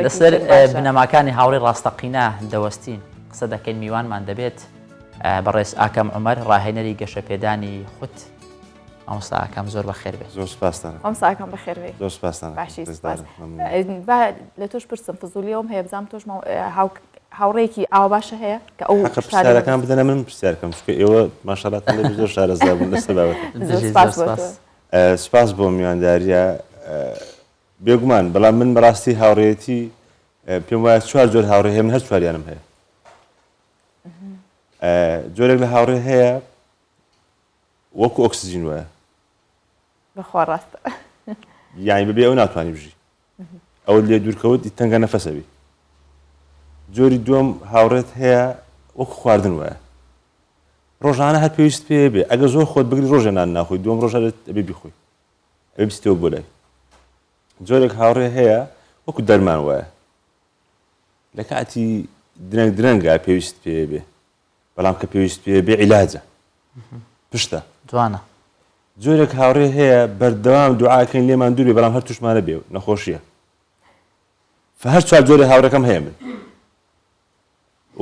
لەسەر بنەماکانی هاوڕێی ڕاستەقینە دەوەستین قسە دەکەین میوانمان دەبێت بەڕێز ئاکەم عومەر ڕاهێنەری گەشەپێدانی خود مامۆستا ئاکام زۆر بەخێر بێ زۆر سپاستان مامۆستا ئاکام بەخێر بێ زۆر سپاستان باشی سپاس با لە تۆش پرسم فزولیەوەم هەیە بزانم تۆش هاوڕێکی ئاوا باشە هەیە کە ئەو حەقە پرسیارەکان بدەنە من پرسیارکەم چونکە ئێوە ماشاءالله تەڵێ زۆر شارەزا بوون لەسەر بابەتە زۆر سپاس بۆ تۆ سپاس بۆ میوانداریە بێگومان، بەڵام من بەڕاستی هاوڕێیەتی پێم وایە چوار جۆر هاوڕێ هەیە من هەر چواریانم هەیە. جۆرێک لە هاوڕێ هەیە وەکو ئۆکسجین وایە. بەخوا ڕاستە. یانی بەبێ ئەو ناتوانانی بژی. ئەوە لێ دوورکەوت تەنگە نەفەسەبی. جۆری دووەم هاوڕێت هەیە وەکو خواردن وایە. ڕۆژانە هەر پێویست پێ بێ ئەگەر زۆر خۆت بگری ڕۆژێ نان ناخۆی دووەم ڕۆژ هەر ئەبێ بیخۆی. ئەبێ بچیتەوە بۆ لای. جۆرێک هاوڕێ هەیە وەکو دەرمان وایە لە کاتی درەنگ درەنگا پێویست پێ بێ بەڵام کە پێویست پێ بێ عیلاجە پشتە جوانە. جۆرێک هاوڕێ هەیە بەردەوام دوعاکەین لێمان دوور بێ بەڵام هەر توشمانە بێ نەخۆشیە فهەر چوار جۆرە هاوڕێکەم هەیە من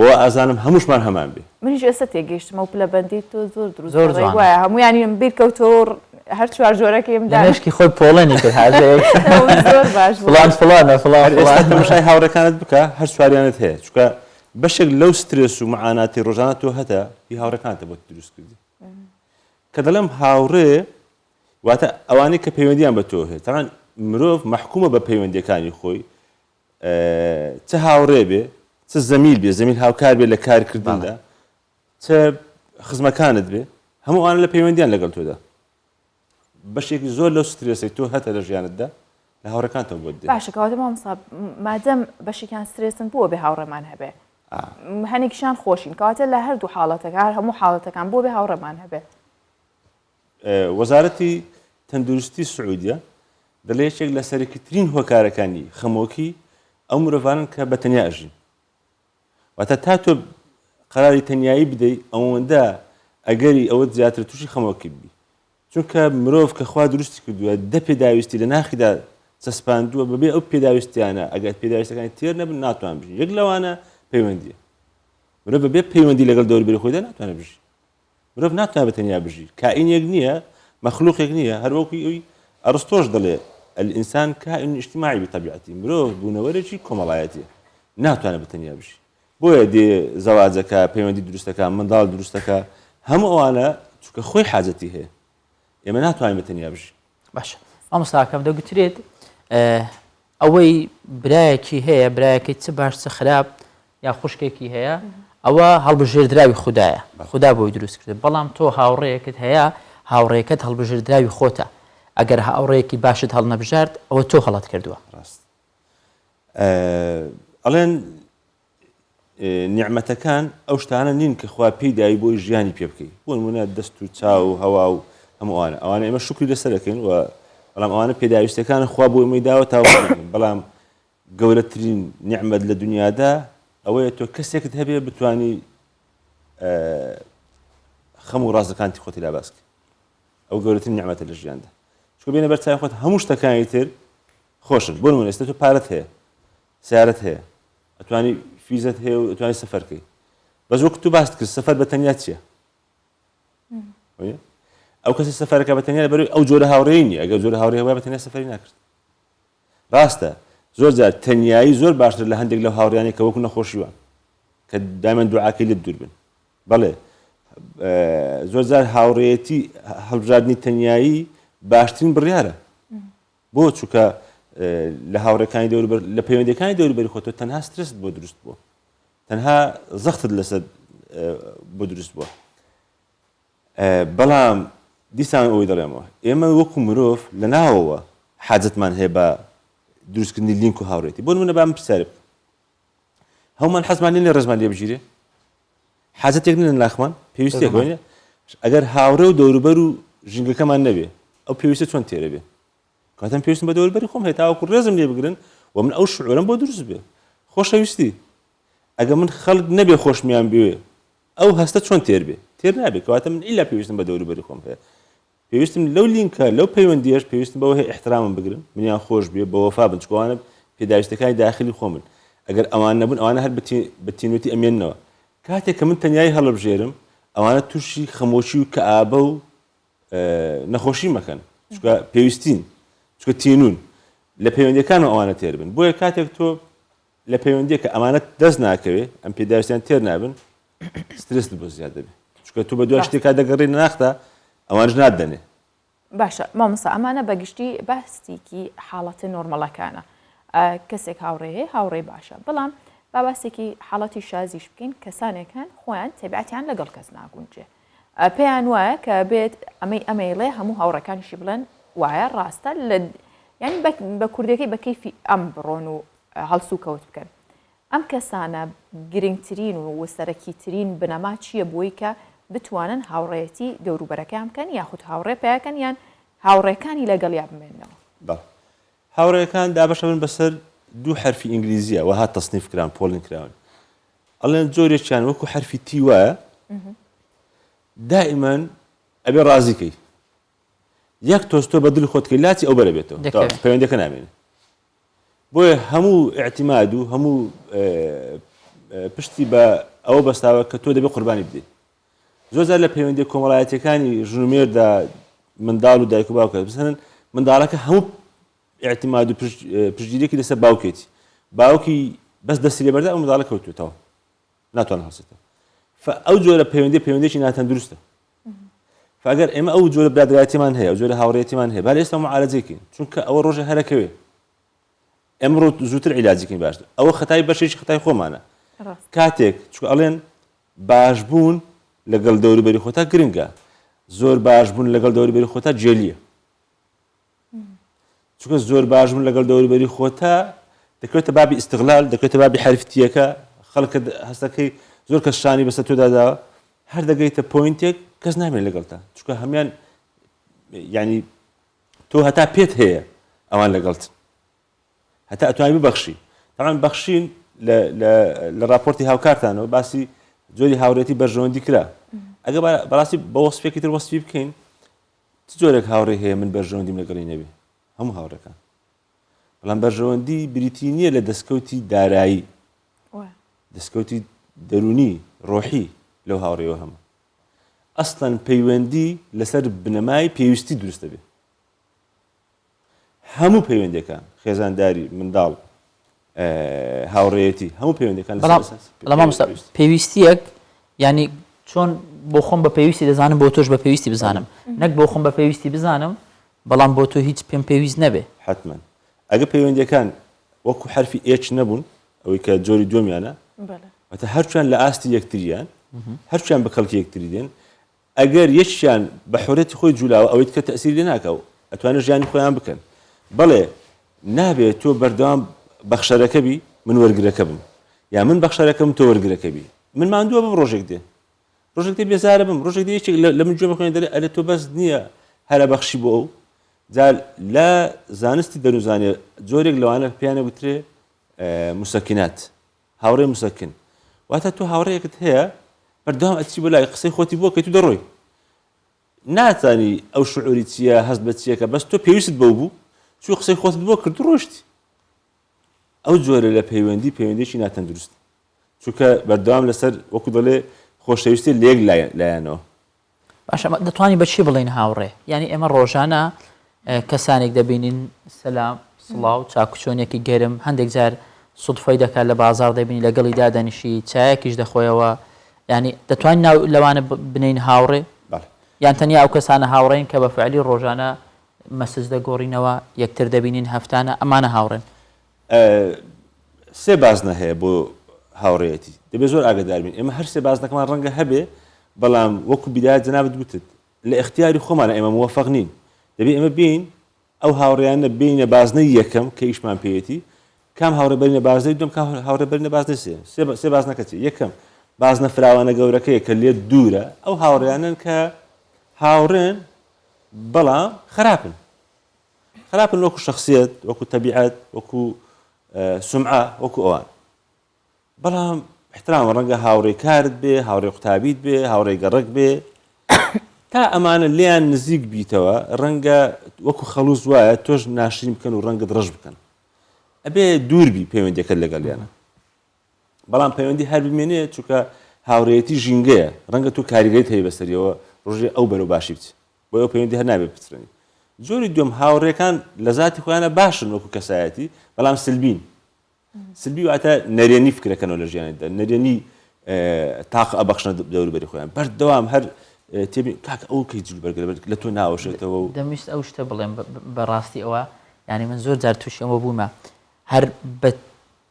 وا ئەزانم هەمووشمان هەمان بێ. منیش ئێستا تێگەیشتم ئەو پلە بەندی تۆ زۆر دروست زۆر جوانە. وایە هەموویانیم بیر کەوتەوە هەر چوار جۆرەکەیم لە مێشکی خۆی پۆڵێنی کرد هاژەیەک زۆر باش بوو. فڵان فڵانە فڵان هەر ئێستا فڵان. تەماشای هاوڕێکانت بکە هەر چواریانت هەیە چونکە بەشێک لەو سترێس و معاناتی ڕۆژانە تۆ هەتە هی هاوڕێکانتە بۆت دروست کردی کە دەڵێم هاوڕێ واتە ئەوانەی کە پەیوەندیان بە تۆ هەیە تەبعەن مرۆڤ مەحکومە بە پەیوەندیەکانی خۆی چ هاوڕێ بێ چ زەمیل بێ زەمیل هاوکار بێ لە کارکردندا چ خزمەکانت بێ هەموو ئەوانە لە پەیوەندیان لەگەڵ تۆدا بەشێکی زۆر لەو سترێسەی تۆ هەتە لە ژیانتدا لە هاوڕێکانتەوە بۆت دێ باشە کەواتە مامۆستا مادەم بەشێکیان سترێسن بۆ بێ هاوڕێمان هەبێ هەنێکیشان خۆشین کەواتە لە هەردوو حاڵەتەکە هەر هەموو حاڵەتەکان بۆ بێ هاوڕێمان هەبێ وەزارەتی تەندروستی سعودیە دەڵێ یەکێک لە سەرەکیترین هۆکارەکانی خەمۆکی ئەو مرۆڤانەن کە بە تەنیا ئەژین. واتە تا تۆ قەراری تەنیایی بدەی ئەوەندە ئەگەری ئەوەت زیاتر تووشی خەمۆکی ببی. چونکە مرۆڤ کە خوا دروستی کردووە دە پێداویستی لە ناخیدا چەسپاندووە بەبێ ئەو پێداویستیانە ئەگەر پێداویستەکانی تێر نەبن ناتوان بژی. یەک لەوانە پەیوەندیە. مرۆڤ بەبێ پەیوەندی لەگەڵ دەوروبەری خۆیدا ناتوانێت بژی. مرۆڤ ناتوانێت بە تەنیا بژی، کائینێک نییە، مەخلوقێک نییە، هەر وەکو ئەوی ئەڕستۆش دەڵێ، الانسان کائن اجتماعی بطبیعته، مرۆڤ بوونەوەرێکی کۆمەڵایەتییە، ناتوانێت بە تەنیا بژی. بۆیە دێ زەواجەکە، پەیوەندی دروست دەکا، منداڵ دروست دەکا، هەموو ئەوانە چونکە خۆی حاجەتی هەیە. ئێمە ناتوانین بە تەنیا بژین. باشە مامۆستاکەم دەگوترێت ئەوەی برایەکی هەیە برایەکەی چ باش چ خراپ یا خوشکێکی هەیە ئەوە هەڵبژێردراوی خودایە خودا بۆی دروست کرد بەڵام تۆ هاوڕێیەکت هەیە هاوڕێکەت هەڵبژێردراوی خۆتە ئەگەر هاوڕێیەکی باشت هەڵنەبژارد ئەوە تۆ هەڵەت کردووە. ڕاست ئەڵێن نیعمەتەکان ئەو شتانە نین کە خوا پێی داوی بۆی ژیانی پێ بکەی بۆ نمونە دەست و چاو و هەوا و هەموو ئەوانە ئەوانە ئێمە شوکری لەسەر دەکەین و بەڵام ئەوانە پێداویستەکان خوا بۆ ئێمەی داوە تا بەڵام گەورەترین نیعمەت لە دنیادا ئەوەیە تۆ کەسێکت هەبێ بتانی خەم و ڕازەکانتی خۆتی لا باس بکەی ئەو گەورەترین نیعمەتە لە ژیاندا چونکە بێنە بەر چاوی خۆت هەموو شتەکانی تر خۆشن بۆ نمونە ئێستا تۆ پارەت هەیە سیارەت هەیە ئەتوانی فیزەت هەیە و ئەتوانی سەفەر کەی بەس وەک تو باست کرد سەفەر بە تەنیا چییە ئەو کەسی سەفەرەکە بە تەنیا لەبەرەوەی ئەو جۆرە هاوڕێی نییە ئەگەر جۆرە هاوڕێ هەبوایە بە تەنیا سەفەری ناکرد ڕاستە زۆر جار تەنیایی زۆر باشتر لە هەندێک لەو هاوڕیانەی کە وەکو نەخۆشی وان کە دایمەن دوعاکەی لێت دوور بن بەڵێ زۆر جار هاوڕێیەتی هەڵبژاردنی تەنیایی باشترین بڕیارە بۆ چونکە لە هاوڕێکانی دەوروبەر لە پەیوەندیەکانی دەوروبەری خۆتەوە تەنها سترست بۆ دروست بووە تەنها زەختت لەسەر بۆ دروست بووە بەڵام دیسان ئەوەی دەڵێمەوە ئێمە وەکو مرۆڤ لە ناوەوە حاجەتمان هەیە بە دروستکردنی لینک و هاوڕێتی بۆ نمونە با من پرسیارێ بکەم هەمومان حەزمان لێ ڕێزمان لێ بگیرێ حاجەتێک نیە لە ناخمان پێویستێک وانە ئەگەر هاوڕێ و دەوروبەر و ژینگەکەمان نەبێ ئەو پێویستە چۆن تێرە بێ کاتم پێویستم بە دەوروبەری خۆم هەیە تاوەکو ڕێزم لێ بگرن و من ئەو شعورم بۆ دروست بێ خۆشەویستی ئەگە من خەڵک نەبێ خۆشمیان بوێ ئەو هەستە چۆن تێر بێ تێر نابێ کەواتە من ئیلا پێویستم بە دەوروبەری خۆم هەیە پێویستم لەو لینکە لەو پەیوەندیەش پێویستم بەوە هەیە ئیحترامم بگرن منیان خۆش بێ بەوەفا بن چکوانە. پێداویستەکانی داخلی خۆمن ئەگەر ئەوان نەبوون ئەوانە هەر بە تینوێتی ئەمێننەوە کاتێک کە من تەنیایی هەڵبژێرم ئەوانە تووشی خەمۆکی و کەئابە و نەخۆشی مەکەن چونکە پێویستین چونکە تینون لە پەیوەندیەکانەوە ئەوانە تێر بن بۆیە کاتێک تۆ لە پەیوەندیەکە ئەمانەت دەست ناکەوێ ئەم پێداویستیان تێر نابن سترست بۆ زیاد دەبێت چونکە تۆ بە دوای شتێکا دەگەڕی لە ناختا ئەوانش ناتدەنێ. باشە مامۆستا ئەمانە بە گشتی باستیکی حاڵەتە نۆرمەڵەکانە کەسێک هاوڕێ هەیە هاوڕێی باشە بەڵام با باسێکی حاڵەتی شازیش بکەین کەسانێک هەن خۆیان تەبعەتیان لەگەڵ کەس ناگونجێ پێیان وایە کە بێت ئەمەی ئەمەیڵێ هەموو هاوڕێکانیشی بڵێن وایە ڕاستە لە یعنی بە کوردەکەی بە کەیفی ئەم بڕۆن و هەڵسو کەوت بکەن ئەم کەسانە گرنگترین و سەرەکیترین بنەما چییە بۆی کە بتوانن هاوڕێیەتی دەوروبەرەکەیان بکەن یاخود هاوڕێ پیاکەن یان هاوڕێکانی لەگەڵیا بمێننەوە؟ بەڵێ. هاوڕێیەکان دابەشەبن بەسەر دوو حەرفی ئینگلیزیە وەها تەسنیف کران پۆلین کراون ئەڵێن جۆرێکیان وەکو حەرفی T وایە دائیمەن ئەبێ ڕازی کەی یەک تۆز تۆ بە دڵی خۆت کەی لاچی ئەو بەرە بێتەوە پەیوەندەکە نامێنێ بۆیە هەموو اعتماد و هەموو پشتی بە ئەوە بەستاوە کە تۆ دەبێ قوربانی بدەیت زۆر جار لە پەیوەندی کۆمەڵایەتیەکانی ژن و مێردا منداڵ و دایک و باوکە بسەن منداڵەکە هەموو اعتماد و پشتگیریەکی لەسەر باوکێتی باوکی بەس دەستی لێبەردا ئەو منداڵە کەوتوێتەوە ناتوانێت هەڵسێتەوە ئەو جۆرە پەیوەندی پەیوەندێکی ناتەندروستە فگەر ئێمە ئەو جۆرە برادرایەتیمان هەیە ئەو جۆرە هاوڕێتیمان هەیە با ئێستا معالەجەکەین چونکە ئەوە ڕۆژە هەرەکەوێ ئەمڕۆ زووتر عیلاجەکەین باشتر ئەوە خەتای بەشێکی خەتای خۆمانە کاتێک چونکە ئەڵێن باشبوون لەگەڵ دەوروبەری خۆتا گرنگە زۆر باشبوون لەگەڵ دەوروبەری خۆتا جێلیە چونکە زۆر باش بوون لەگەڵ دەوروبەری خۆتا دەکەوێتە بابی ئیستغلال دەکەوێتە بابی حەرفتیەکە خەڵکە هەستەکەی زۆر کەس شانی بەسەر تۆدا داوە هەر دەگەیتە point ێک کەس نامێن لەگەڵتا چونکە هەمان یعنی تۆ هەتا پێت هەیە ئەوان لەگەڵت هەتا ئەتوانی ببەخشی تەبعەن بەخشین لە راپۆرتی هاوکارتانەوە باسی جۆری هاوڕێتی بەرژەوەندی کرا ئەگە بەڕاستی بە وەسفێکی تر وەسفی بکەین چ جۆرێک هاوڕێ هەیە من بەرژەوەندیم لەگەڵی نەبێ؟ هەموو هاوڕێکان. بەڵام بەرژەوەندی بریتی نییە لە دەستکەوتی دارایی، دەستکەوتی دەروونی، ڕۆحی لەو هاوڕێوە هەمە. ئەسڵەن پەیوەندی لەسەر بنەمای پێویستی دروست دەبێ. هەموو پەیوەندیەکان، خێزانداری، منداڵ، هاوڕێیەتی، هەموو پەیوەندیەکان لەسەر بەڵام ئەساسی بەڵام مامۆستا پێویستی. پێویستیەک یانی چۆن بۆ خۆم بە پێویستی دەزانم بۆ تۆش بە پێویستی بزانم نەک بۆ خۆم بە پێویستی بزانم بەڵام بۆ تۆ هیچ پێم پێویست نەبێ. حەتمەن ئەگە پەیوەندیەکان وەکو حەرفی H نەبوون ئەوەی کە جۆری دووەمیانە بەڵێ. واتە هەرچوان لە ئاستی یەکتریان هەرچوان بە کەڵکی یەکتری دێن ئەگەر یەکیان بە حۆرێتی خۆی جولاوە ئەوەی تکە تەئسیری لێ ناکا و ئەتوانن ژیانی خۆیان بکەن. بەڵێ نابێ تۆ بەردەوام بەخشەرەکە بی من وەرگرەکە بم یا من بەخشەرەکەم تۆ وەرگرەکە بی. من ماندووە بم ڕۆژێک دێ. ڕۆژێک دێ بێزارە بم. ڕۆژێک دێ یەکێک لە من گوێ بخوێنێ دەلێ ئەرێ تۆ بەس نییە هەرە بەخشی بۆ ئەو. جا لە زانستی دەروونزانیە جۆرێک لەوانە پێیان ئەگوترێ مسەکینات. هاوڕێ مسەکن واتە تۆ هاوڕێیەکت هەیە بەردەوام ئەچی بۆ لای قسەی خۆتی بۆ کەیت و دەڕۆی ناتانی ئەو شعوری چییە هەست بە چیەکە بەس تۆ پێویستت بەو بوو چوو قسەی خۆتت بۆ کرد و ڕۆشتی ئەو جۆرە لە پەیوەندی پەیوەندێکی ناتەندروست چونکە بەردەوام لەسەر وەکو دەڵێ خۆشەویستی لە یەک لایەنەوە باشە دەتوانین بە چی بڵێین هاوڕێ؟ یانی ئێمە ڕۆژانە کەسانێک دەبینین سەلام سڵاو چاکوچۆنێکی گەرم هەندێک جار سودفەی دەکات لە بازار دەبینی لەگەڵی دادەنیشی چایەکیش دەخۆیەوە ینی دەتوانین ناو لەوانە بنین هاوڕێ یان تەنیا ئەو کەسانە هاوڕێن کە بە فعلی ڕۆژانە message دەگۆڕینەوە یەکتر دەبینین هەفتانە ئەمانە هاوڕێن سێ بازنە هەیە بۆ هاوڕێیەتی دەبێت زۆر ئاگدار بین ئێمە هەر سێ بازنەکەمان ڕەنگە هەبێ بەڵام وەکو بیدایەت جەنابت گوتت لە ئیختیاری خۆمانە ئێمە موەفەق نین دەبێ ئێمە بین ئەو هاوڕێیانە بینە بازنەی یەکەم کە ئیشمان پێیەتی کام هاوڕێ بەرینە بازنەی دوم کام هاوڕێ بەرینە بازنەی سێ سێ بازنەکە چی یەکەم بازنە فراوانە گەورەکەیە کە لێت دوورە ئەو هاوڕێیانن کە هاوڕێن بەڵام خراپن خراپن وەکو شەخسیەت، وەکو تەبیعەت، وەکو سومعە، وەکو ئەوان. بەڵام احترام ڕەنگە هاوڕێی کارت بێ، هاوڕێی قوتابیت بێ، هاوڕێی گەڕەک بێ. تا ئەمانە لێیان نزیک بیتەوە ڕەنگە وەکو خەڵوز وایە تۆش ناشرین بکەن و ڕەنگت ڕەش بکەن. ئەبێ دوور بی پەیوەندیەکەت لەگەڵیانە بەڵام پەیوەندی هەر بمێنێ چونکە هاوڕێیەتی ژینگەیە ڕەنگە تۆ کاریگەریت هەیە بەسەریەوە ڕۆژێ ئەو بەرەو باشی بچێ بۆیە ئەو پەیوەندی هەر نابێت بچڕێنی جۆری دووەم هاوڕێکان لە زاتی خۆیانە باشن وەکو کەسایەتی بەڵام سلبین سلبی واتە نەرێنی فکرەکەنەوە لە ژیانیدا نەرێنی تاقە ئەبەخشنە دەوروبەری خۆیان بەردەوام هەر تێبی کاک ئەو کەی جل بەرگە لە تۆ ناوەشێتەوە و دەمویست ئەو شتە بڵێم بەڕاستی ئەوە یعنی من زۆر جار تووشی ئەوە بوومە هەر بە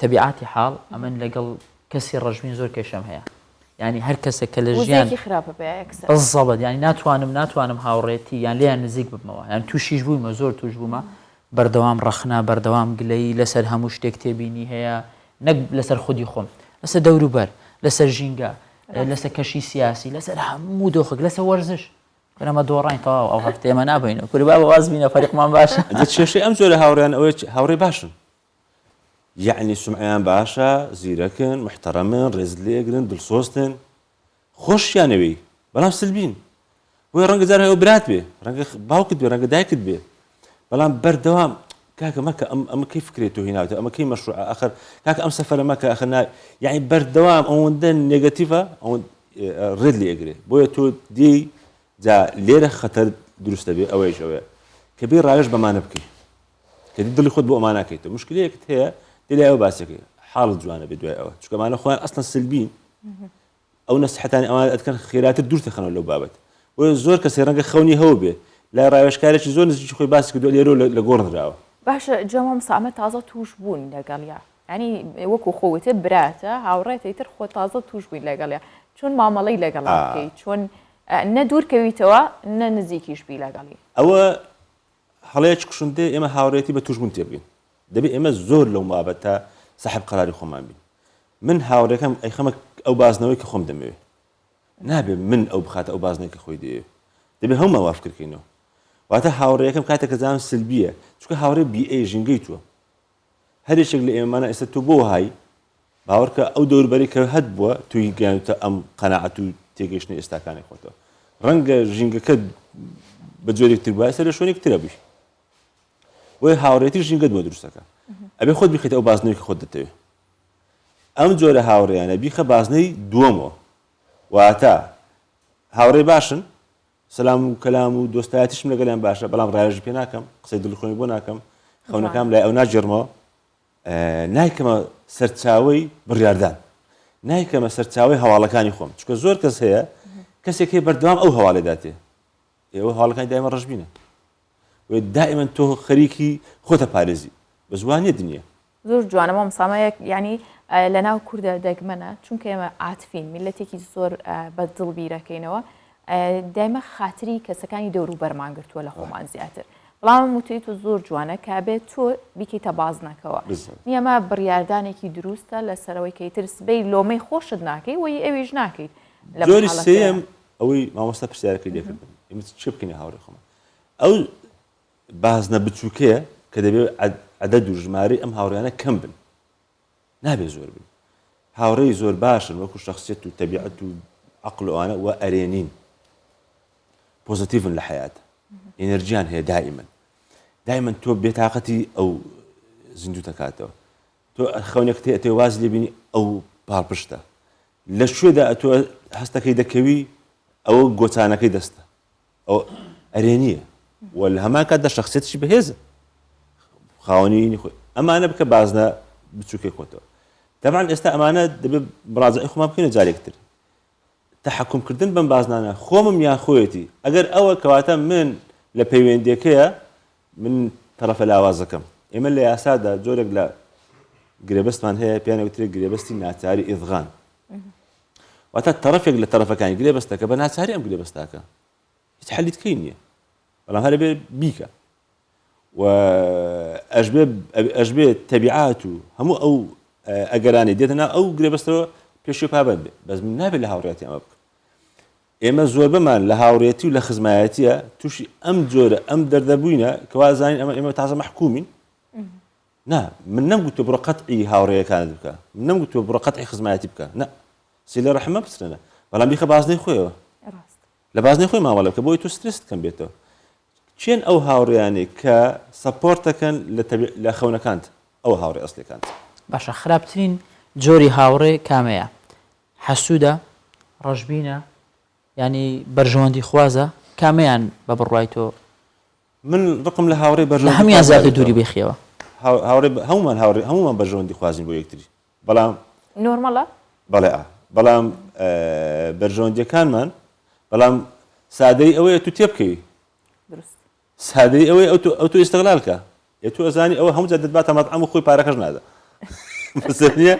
تەبیعاتی حاڵ ئەمن لەگەڵ کەسی ڕەشبین زۆر کێشەم هەیە یانی هەر کەسێک کە لە ژیان وزەیەکی خراپە پێ یەکسەر. بزەبت یانی ناتوانم ناتوانم هاوڕێتی یان لێیان نزیک ببمەوە یان تووشیش بوویمە زۆر تووش بوومە بەردەوام ڕەخنە بەردەوام گلەیی لەسەر هەموو شتێک تێبینی هەیە نەک لەسەر خودی خۆم لەسەر دەوروبەر لەسەر ژینگە لەسەر کەشی سیاسی لەسەر هەموو دۆخێک لەسەر وەرزش کورە مە دۆڕاین تەواو ئەو هەفتەیە مە نابینەوە کورە بابە واز بینە فەریقمان باشە. جا کێشەی ئەم جۆرە هاوڕێیان ئەوەیە هاوڕێی باشن یەعنی سومعەیان باشە زیرەکن محتەرەمن ڕێزت لێ ئەگرن دڵسۆزتن خۆشیانەوێی بەڵام سلبین بۆیە ڕەنگە جار هەیە برات بێ ڕەنگە باوکت بێ ڕەنگە دایکت بێ بەڵام بەردەوام کاکە مەکە ئەم ئەمە کەی فکرێت تۆ هیناوتە ئەمە کەی مەشروع ئەخر کاکە ئەم سەفەرە مەکە ئەخر نا یعنی بەردەوام ئەوەندە نێگەتیڤە ئەوەند ڕێت لێ ئەگرێ بۆیە تۆ دێی جا لێرە خەتەر دروست دەبێ ئەوەیش ئەوەیە کە بێ ڕاوێژ بەمانە بکەی کە دڵی خۆت بۆ ئەمانە کەیتەوە مشکلەیەکت هەیە دێ لای ئەو باسەکەی حاڵت جوانە بێ دوای ئەوە چونکە ئەمانە خۆیان ئەسڵەن سلبین ئەو نەسیحەتانی ئەوان ئەتکەن خێراتر دوور تەخەنەوە لەو بابەت بۆیە زۆر کەسێ ڕەنگە خەونی هەو بێ لای ڕاوێژکارێکی زۆر نزیکی خۆی باسی کردووە لێرەوە لە گۆڕ نراوە. باشە جا مامۆستا ئەمە تازە توش بوون لەگەڵیا یانی وەکو خۆ وتت براتە هاوڕێتە ئیتر خۆ تازە توش بوویت لەگەڵیا چۆن مامەڵەی لەگەڵا بکەی چۆن نە دوور کەویتەوە نە نزیکیش بی لەگەڵی. ئەوە هەڵەیەکی کوشندەیە ئێمە هاوڕێیەتی بە توشبوون تێبگەین دەبێ ئێمە زۆر لەو بابەتە ساحێب قەراری خۆمان بین من هاوڕێکەم ئەیخەمە ئەو بازنەوەی کە خۆم دەمەوێ نابێ من ئەو بخاتە ئەو بازنەی کە خۆی دەیەوێ دەبێ هەموومان وا فکر کەینەوە واتە هاوڕێیەکەم کاتێک کە زانم سلبیە چونکە هاوڕێ بیئەی ژینگەی تۆ هەر یەکێک لە ئێمەمانە ئێستا تۆ بۆ وەهای باوەڕکە ئەو دەوروبەری کە هەت بووە تۆی گەیاندوتە ئەم قەناعەت و تێگەیشتنە ئێستاکانی خۆتەوە ڕەنگە ژینگەکە بە جۆرێک تر بووە ئێستا لە شوێنێک ترە بووی بۆیە هاوڕێتی ژینگەت بۆ دروستەکە ئەبێ خۆت بیخیتە ئەو بازنەی کە خۆت دەتەوێت ئەم جۆرە هاوڕێیانە بیخە بازنەی دووەمەوە واتە هاوڕێ باشن سەلام و کەلام و دۆستایەتیشم لەگەڵیان باشە بەڵام ڕاوێژی پێ ناکەم قسەی دڵی خۆمی بۆ ناکەم خەونەکانم لای ئەو ناگێڕمەوە نایکەمە سەرچاوەی بڕیاردان نایکەمە سەرچاوەی هەواڵەکانی خۆم چونکە زۆر کەس هەیە کەسێک هەیە بەردەوام ئەو هەواڵێ داتێ ئێوە هەواڵەکانی دایمە ڕەشبینە و دائما تۆ خەریکی خۆتە پارێزی بەس وانە دنیا زۆر جوانە مامۆستا ئەمە یەک یانی لەناو کوردە دەگمەنە چونکە ئێمە عاتفین میلەتێکی زۆر بە دڵ بیرەکەینەوە دایمە خاتری کەسەکانی دەوروبەرمان گرتووە لە خۆمان زیاتر بەڵام وتەی تۆ زۆر جوانە کە بێت تۆ بیکەیتە بازنەکەوە نیەمە بڕیاردانێکی دروستە لەسەرەوەی کە ئیتر سبەی لۆمەی خۆشت ناکەی وەی ئەویش ناکەیت لە جۆری سێیەم ئەوەی مامۆستا پرسیارەکەی لێکردم ئێمە چ بکەینە هاوڕێ خۆمان ئەو بازنە بچووکەیە کە دەبێت عەدەد و ژمارەی ئەم هاوڕێیانە کەم بن نابێت زۆر بن هاوڕێی زۆر باشن وەکو شخصیت و تەبیعەت و عقل و ئەوانە و ئەرێنین پۆزەتیڤن لە حیات ئێنەرجیان هەیە دائیمەن دائیمەن تۆ بێتاقەتی ئەو زیندوو دەکاتەوە تۆ خەونێک تێ ئەتێ واز لێبینی ئەو پاڵپشتە لە کوێدا ئەتۆ هەستەکەی دەکەوی ئەوە گۆچانەکەی دەستە ئەو ئەرێنییە و لە هەمان کاتدا شخصیەتیشی بەهێزە خاوەنی خۆی ئەمانە بکە بازنە بچووکەی خۆتەوە تەبعەن ئێستا ئەمانە دەبێت مراجعی خۆمان بکەینە جارێک تر تەحەکوم کردن بەم بازنانە خۆمم یان خۆیەتی ئەگەر ئەوە کەواتە من لە پەیوەندیەکەیە من تەڕەفە لاوازەکەم ئێمە لە یاسادا جۆرێک لە گرێبەستمان هەیە پێیان وترێت گرێبەستی ناچاری ئیدغام واتە تەڕەفێک لە تەڕەفەکانی گرێبەستەکە بە ناچاری ئەم گرێبەستاکە هیچ حەلی تکەی نییە بەڵام هەر بێ بیکە و ئەشبێ ئەشبێ تەبیعات و هەموو ئەو ئەگەرانی دێتە ناو ئەو گرێبەستەوە پێشێ پابند بێ بەس من نابێت لە هاوڕێتی ئەمە بکەم ئێمە زۆربەمان لە هاوڕێتی و لە خزمایەتیە تووشی ئەم جۆرە ئەم دەردە بووینە کەوا زانین ئەمە ئێمە تازە مەحکومین نا من نەمگوتووە بڕۆ قەتعی هاوڕێیەکانت بکە من نەمگوتووە بڕۆ قەتعی خزمایەتی بکە نا سیلە ڕەحم مەپچرێنە بەڵام بیخە بازنەی خۆیەوە لە بازنەی خۆی مامەڵە بکە بۆی تۆ سترێست کەم بێتەوە کێن ئەو هاوڕێیانەی کە support دەکەن لە خەونەکانت؟ ئەوە هاوڕێ ئەسڵیەکانتە. باشە خراپترین جۆری هاوڕێ کامەیە؟ حەسوودە؟ ڕەشبینە؟ یانی بەرژەوەندی خوازە؟ کامەیان بە بڕوای تۆ؟ من ڕقم لە هاوڕێی لە بەرژەوەندی هەموویان خواز زیاتر نابێتەوە. دووری بخیەوە. هاوڕێ هەموومان هاوڕێ هەموومان بەرژەوەندی خوازین بۆ یەکتری بەڵام. نۆرمەڵە؟ بەڵێ ئا بەڵام بەرژەوەندیەکانمان بەڵام سادەیی ئەوەیە تو تێبکەوی. دروست. سادەیی ئەوەیە ئەو تۆ ئەو تۆ ئیستغلال کە ئێ تۆ ئەزانی ئەوە هەموو جار دەتباتە مەتعەم و خۆی پارەکەش نادا مەسەلە نییە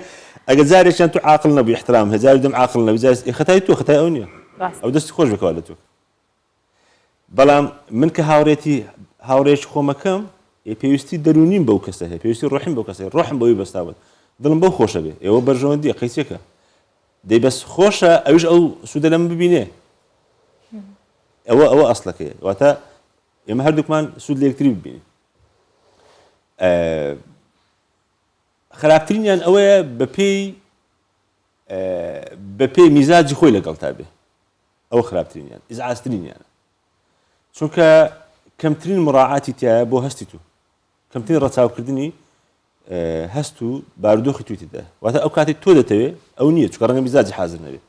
ئەگەر جارێکیان تۆ عاقڵ نەبووی احترام هەیە جاری دوم عاقڵ نەبووی جاری ئێ خەتای تۆ خەتای ئەو نییە ڕاست ئەو دەستی خۆش بکەوە لە تۆ بەڵام من کە هاوڕێتی هاوڕێکی خۆمەکەم ئێ پێویستی دەروونیم بەو کەسە هەیە پێویستی ڕۆحیم بەو کەسە هەیە ڕۆحم بەوی بەستاوە دڵم بەو خۆشە بێ ئێوە بەرژەوەندیە قەیچێکە دەی بەس خۆشە ئەویش ئەو سوودە لە من ببینێ ئەوە ئەوە ئەسڵەکەیە واتە ئێمە هەردووکمان سوود لە یەکتری ببینین خراپترینیان ئەوەیە بەپێی بەپێی میزاجی خۆی لەگەڵ تا بێ ئەوە خراپترینیان ئیزعاجترینیانە چونکە کەمترین مڕاعاتی تایە بۆ هەستی تو کەمترین ڕەچاوکردنی هەست و بارودۆخی توی تێدا واتە ئەو کاتێک تۆ دەتەوێ ئەو نییە چونکە ڕەنگە میزاجی حاضر نەبێ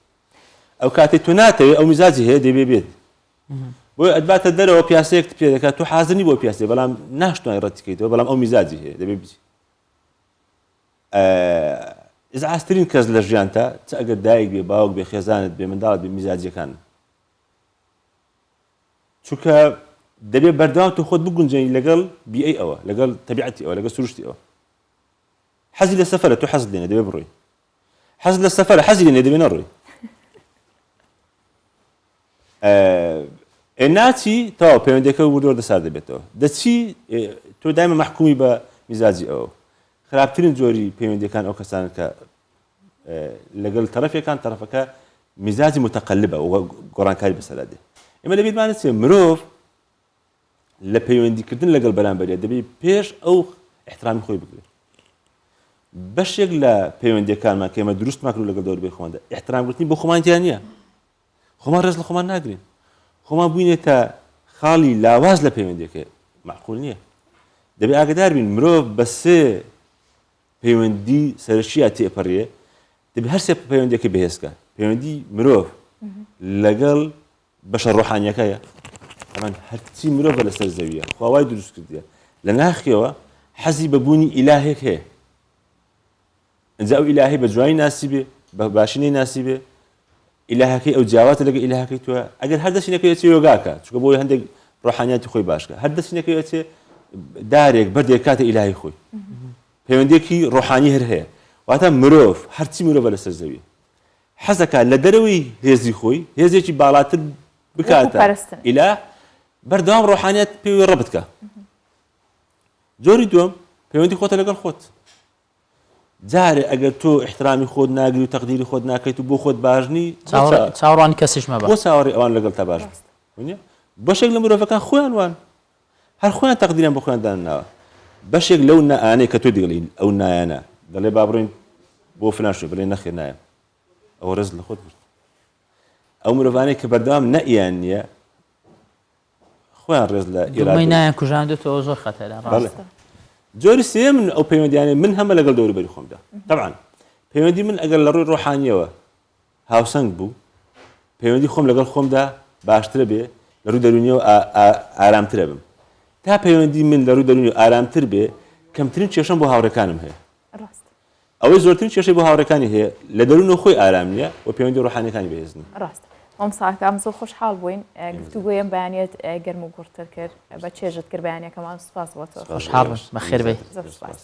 ئەو کاتێک تۆ ناتەوێ ئەو میزاجی هەیە دەبێ بێت بۆیە ئەتباتە دەرەوە پیاسەیەکت پێ دەکات تۆ حاضر نی بۆ پیاسەیە بەڵام ناشتوانانی ڕەتیکەیتەوە بەڵام ئەو میزاجی هەیە دەبێ بچی ئیزعاجترین کەس لە ژیانتا چ ئەگەر دایک بێ باوک بێ خێزانت بێ منداڵت بێ میزاجیەکان چونکە دەبێ بەردەوام تۆ خۆت بگونجێنی لەگەڵ بیئەی ئەوە لەگەڵ تەبیعەتی ئەوە لەگەڵ سروشتی ئەوە حەزی لە سەفەرە تۆ حەزت لێنە دەبێ بڕۆی حەز لە سەفەرە حەزی لێنە دەبێ نەڕۆی ئێ ناچی تەواو پەیوەندەکە وردوەردە سارد دەبێتەوە دەچی تۆ دایمە مەحکومی بە میزاجی ئەوە خراپترین جۆری پەیوەندیەکان ئەو کەسانە کە لەگەڵ تەرەفێکان تەرەفەکە میزاجی متەقلبە و گۆڕانکاری بەسەرا دێ ئێمە لەبیرمان نەچێ مرۆڤ لە پەیوەندیکردن لەگەڵ بەرامبەریا دەبێ پێش ئەو احترامی خۆی بگرێت بەشێک لە پەیوەندیەکانمان کە ئێمە دروستمان کرد لەگەڵ دەوروبەری خۆماندا احترامگرتنی بۆ خۆمان تیا نییە خۆمان ڕێز لە خۆمان ناگرین خۆمان بووینێتە خاڵی لاواز لە پەیوەندیەکە معقول نییە دەبێ ئاگدار بین مرۆڤ بە سێ پەیوەندی سەرەکییا تێپەڕیێ دەبێ هەر سێ پەیوەندیەکە بەهێزکە پەیوەندی مرۆڤ لەگەڵ بەشە ڕۆحانیەکەیە ئەمان هەرچی مرۆڤە لەسەر زەویە خواوای دروست کردیە لە ناخیەوە حەزی بە بوونی ئیلاهێک هەیە ئینجا ئەو ئیلاهەی بە جوانی ناسیبێ بە باشی نەیناسیبێ ئیلاهەکەی ئەو جیاوازە لەگە ئیلاهەکەی تۆ ئەگەر هەر دەستی نەکەوێت چێ یۆگاکە چونکە بۆی هەندێک ڕۆحانیاتی خۆی باشکە هەر دەستی نەکەوێت چێ دارێک بەردێک کاتە ئیلاهی خۆی پەیوەندێکی ڕۆحانی هەر هەیە واتە مرۆڤ هەرچی مرۆڤە لەسەر زەوی حەزەکە لە دەرەوەی هێزی خۆی هێزێکی باڵاتر بکاتە ئیلا بەردەوام ڕۆحانیات پێوی ڕەبت کە جۆری دووەم پەیوەندی خۆتە لەگەڵ خۆت جارێ ئەگەر تۆ ئیحترامی خۆت ناگری و تەقدیری خۆت ناکەیت و بۆ خۆت باش نی چاوەڕوانی کەسیش مەبە بۆ چاوەڕێی ئەوان لەگەڵ تا باش بن بەشێک لە مرۆڤەکان خۆیان وان هەر خۆیان تەقدیریان بۆ خۆیان داناوە بەشێک لەو نائانەی کە تۆ دەڵێی ئەو نایانە دەڵێ با بڕۆین بۆ فلان شوێن بڵێ نەخێر نایەم ئەوە ڕێز لە خۆت گرت ئەو مرۆڤانەی کە بەردەوام نەئیان نییە خۆیان ڕێز لە ئیرادەی نایان کوژاندوتەوە زۆر خەتەرە ڕاستە. جۆری سێیەم من ئەو پەیوەندیانەی من هەمە لەگەڵ دەوروبەری خۆمدا تەبعەن پەیوەندی من ئەگەر لە ڕووی ڕۆحانیەوە هاوسەنگ بوو پەیوەندی خۆم لەگەڵ خۆمدا باشترە بێ لە ڕووی دەروونیەوە ئارامترە بم تا پەیوەندی من لە ڕووی دەروونی ئارامتر بێ کەمترین کێشەم بۆ هاوڕێکانم هەیە ڕاست. ئەوەی زۆرترین کێشەی بۆ هاوڕێکانی هەیە لە دەروونەوە خۆی ئارام نییە و پەیوەندی ڕۆحانیەکانی بەهێز نییە. ڕاستە مامۆستا ئاکام زۆر خۆشحاڵ بووین گفتوگۆی ئەم بەیانیەت گەرم و گوڕتر کرد بە چێژت کرد بەیانیەکەمان سوپاس بۆ تۆ. خۆشحاڵ بم بەخێر بێی. زۆر سوپاس.